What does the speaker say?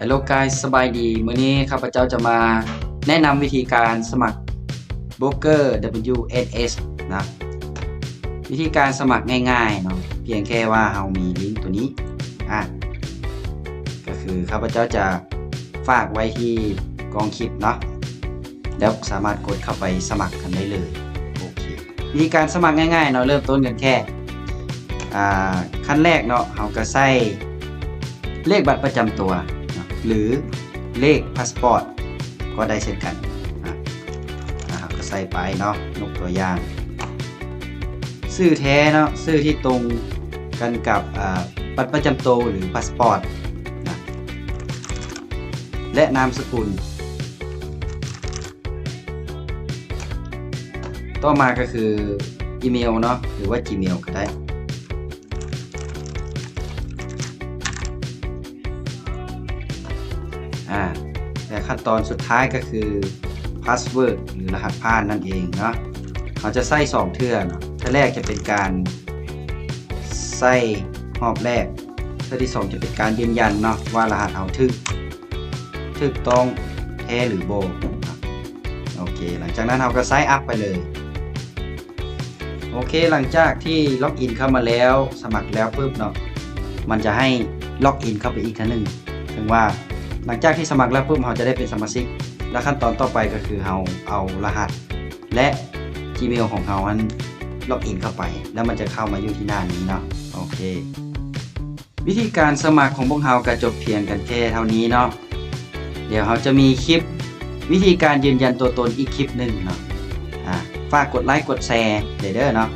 Hello guys ສະບາຍດີ. ມື້ນີ້ຂ້າພະເຈົ້າຈະມາແນະນຳວິທີການສະໝັກໂບຣກເກີ WNS ນະ. ວິທີການສະໝັກງ່າຍໆເນາະ, ພຽງແຄ່ວ່າເຮົາມີລິ້ງໂຕນີ້ ອາ ກໍຄືຂ້າພະເຈົ້າຈະຝາກໄວ້ທີ່ກ້ອງຄລິບເນາະ, ແລ້ວສາມາດກົດເຂົ້າໄປສະໝັກກັນໄດ້ເລີຍ. ໂອເຄ ວິທີການສະໝັກງ່າຍໆເນາະ, ເລີ່ມຕົ້ນກັນແຄ່ ອ່າ ຂັ້ນແລກເນາະ ເຮົາກໍໃສ່ເລກບັດປະຈຳຕົວເນາະ ຫຼື ເລກພາສປອດກໍໄດ້ເຊັ່ນກັນ. ອາ ເຮົາກໍໃສ່ໄປເນາະ, ຍົກຕົວຢ່າງ ຊື່ແທ້ເນາະ, ຊື່ທີ່ຕົງກັນກັບ ອາ ບັດປະຈຳໂຕ ຫຼື ພາສປອດນະ ແລະ ນາມສະກຸນ. ຕໍ່ມາກໍຄືອີເມວເນາະ ຫຼືວ່າ Gmail ກໍໄດ້. ອາ ແລະ ຂັ້ນຕອນສຸດທ້າຍກໍຄືພາສເວີດ ຫຼື ລະຫັດຜ່ານນັ້ນເອງເນາະ. ເຮົາຈະໃຊ້ສອງເທື່ອເນາະ, ເທື່ອແລກຈະເປັນການໃຊ້ຮອບແລກ, ເທື່ອທີສອງຈະເປັນການຢືນຢັນເນາະ ວ່າລະຫັດເຮົາຖືກ ຖືກຕ້ອງແທ້ຫຼືບໍ່. ໂອເຄ ຫຼັງຈາກນັ້ນເຮົາກໍ sign up ໄປເລີຍ. ໂອເຄ ຫຼັງຈາກທີ່ລັອກອິນເຂົ້າມາແລ້ວ, ສະໝັກແລ້ວປຶບເນາະ, ມັນຈະໃຫ້ລັອກອິນເຂົ້າໄປອີກເທື່ອໜຶ່ງ. ເຖິງວ່າຫຼັງຈາກທີ່ສະໝັກແລ້ວປຶບ ເຮົາຈະໄດ້ເປັນສະມາຊິກ, ແລະ ຂັ້ນຕອນຕໍ່ໄປກໍຄືເຮົາເອົາລະຫັດ ແລະ Gmail ຂອງເຮົາຫັ້ນລັອກອິນເຂົ້າໄປ ແລ້ວມັນຈະເຂົ້າມາຢູ່ທີ່ໜ້ານີ້ເນາະ. ໂອເຄ ວິທີການສະໝັກຂອງພວກເຮົາກໍຈົບພຽງກັນແຄ່ເທົ່ານີ້ເນາະ. ດຽວເຮົາຈະມີຄລິບວິທີການຢືນຢັນຕົວຕົນອີກຄລິບໜຶ່ງເນາະ. ອາ ຝາກກົດໄລກົດແຊໄດ້ເດີເນາະ.